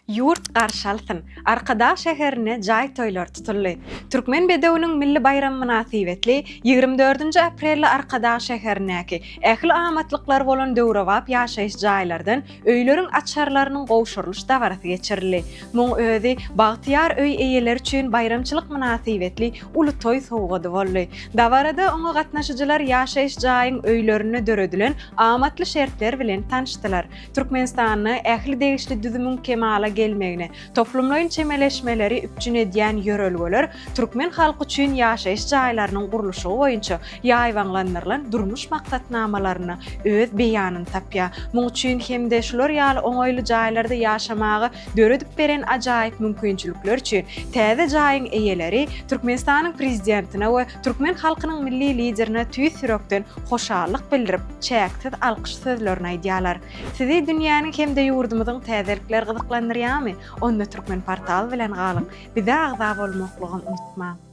Ýurt garşy alsyn! Arkadag şäherinde jaý toýlary tutuldy. Türkmen bedewiniň milli baýramy mynasybetli ýigrimi dördünji aprelde Arkadag şäherindäki ähli amatlyklary bolan döwrebap ýaşaýyş jaýlardan öýleriň açarlarynyň gowşurylyş dabarasy geçirildi. Muň özi bagtyýar öý eýeleri üçin baýramçylyk mynasybetli uly toý sowgady boldy. Dabarada oňa gatnaşyjylar ýaşaýyş jaýyň öýlerinde döredilen amatly şertler bilen tanyşdylar. Türkmenistanda ähli degişli düzümiň kemala gelmegine toplumlaýyn çemeleşmeleri üpjün edýän ýörelgeler türkmen halky üçin ýaşaýyş jaýlarynyň gurluşygy boýunça ýaýbaňlandyrylan durmuş maksatnamalarynda öz beýanyny tapýar. Muň üçin hem-de şular ýaly oňaýly jaýlarda ýaşamaga döredip beren ajaýyp mümkinçilikler üçin täze jaýyň eýeleri Türkmenistanyň Prezidentine we türkmen halkynyň Milli Liderine tüýs ýürekden hoşallyk bildirip, çäksiz alkyş sözlerini aýdýarlar. Sizi dünýäniň hem-de ýurdumyzyň täzelikleri gyzyklandyrýarmy? Onda Türkmenportal bilen galyň! Bize agza bolmaklygam unutmaň!